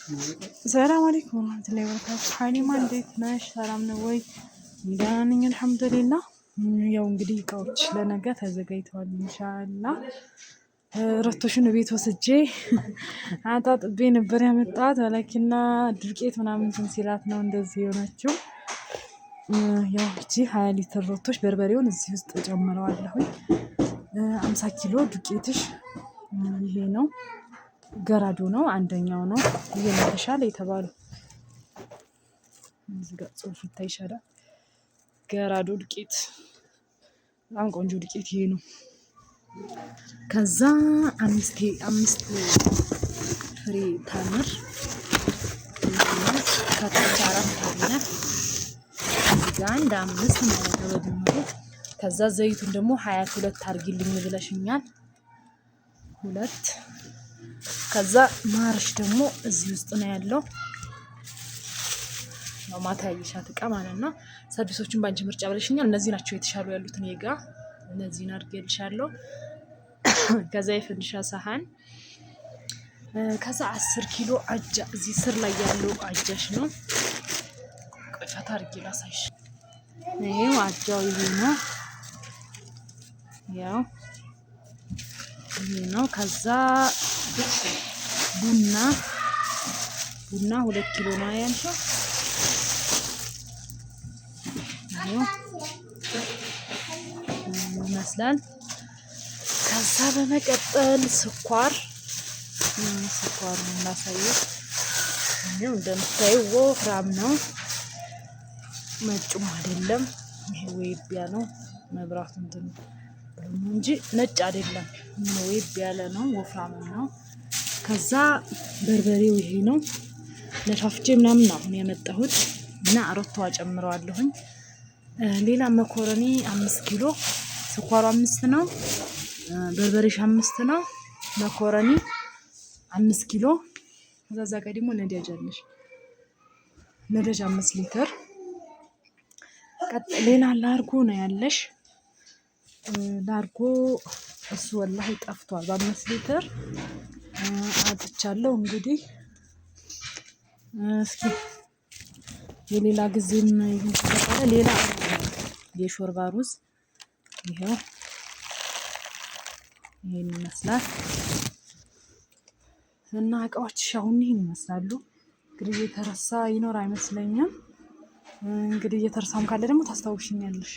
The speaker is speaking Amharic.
ሰላም አለይኩም ወራህመቱላሂ ወበረካቱ። ሀሊማ እንዴት ነሽ? ሰላም ነው ወይ? ደህና ነኝ አልሐምዱሊላህ። ያው እንግዲህ እቃዎች ለነገ ተዘጋጅተዋል ኢንሻአላህ። ረቶሽን ቤት ወስጄ አጣጥቤ ነበር ያመጣት። ወላኪና ዱቄት ምናምን እንትን ሲላት ነው እንደዚህ የሆነችው። ያው እቺ 20 ሊትር ሮቶች በርበሬውን እዚህ ውስጥ ጨምረዋለሁኝ። 50 ኪሎ ዱቄትሽ ይሄ ነው። ገራዶ ነው አንደኛው ነው። ይሄ ነው የተሻለ የተባለው። እዚህ ጋር ጽሁፍ ይታይሻል። ገራዶ ዱቄት በጣም ቆንጆ ዱቄት ይሄ ነው። ከዛ አምስት ፍሬ ተምር ከታች አራት አለ እዚህ ጋር አንድ አምስት ማለት ነው በድምሩ። ከዛ ዘይቱን ደግሞ 22 አድርጊልኝ ብለሽኛል። ሁለት ከዛ ማርሽ ደግሞ እዚህ ውስጥ ነው ያለው። ያው ማታ ያየሻት እቃ ማለት ነው። ሰርቪሶቹን በአንቺ ምርጫ ብለሽኛል። እነዚህ ናቸው የተሻሉ ያሉት እኔ ጋ እነዚህን አድርጌልሻለሁ። ከዛ የፈንዲሻ ሰሃን፣ ከዛ 10 ኪሎ አጃ እዚህ ስር ላይ ያለው አጃሽ ነው። ቆይ ፈታ አድርጌ ላሳይሽ። ይሄው አጃው ይሄ ነው። ያው ይሄ ነው። ከዛ ቡና 2 ኪሎ ነው ያልሽው። ይሄው ይመስላል። ከዛ በመቀጠል ስኳር ላሳየሽ። ይሄው እንደምታዩ ወፍራም ነው፣ ነጭም አይደለም። ይሄ ወይቢያ ነው። መብራቱ እንትን ብሎ ነው እንጂ ነጭ አይደለም። ወይብ ያለ ነው፣ ወፍራም ነው። ከዛ በርበሬው ይሄ ነው። ለፋፍቼ ምናምን ነው አሁን ያመጣሁት እና አሮቷ ጨምረዋለሁኝ። ሌላ መኮረኒ 5 ኪሎ፣ ስኳሩ 5 ነው፣ በርበሬሽ 5 ነው፣ መኮረኒ 5 ኪሎ። ከዛ እዛ ጋር ደግሞ ነዳጅ አለሽ፣ ነዳጅ 5 ሊትር። ሌላ ላርጎ ነው ያለሽ። ላርጎ እሱ ወላሂ ጠፍቷል። በ5 ሊትር አጥቻለሁ። እንግዲህ እስኪ የሌላ ጊዜም ይሁን ከተባለ ሌላ የሾርባ ሩዝ ይሄው ይሄን ይመስላል። እና እቃዎች አሁን ይሄን ይመስላሉ። እንግዲህ የተረሳ ይኖር አይመስለኝም። እንግዲህ የተረሳም ካለ ደግሞ ታስታውሽኛለሽ።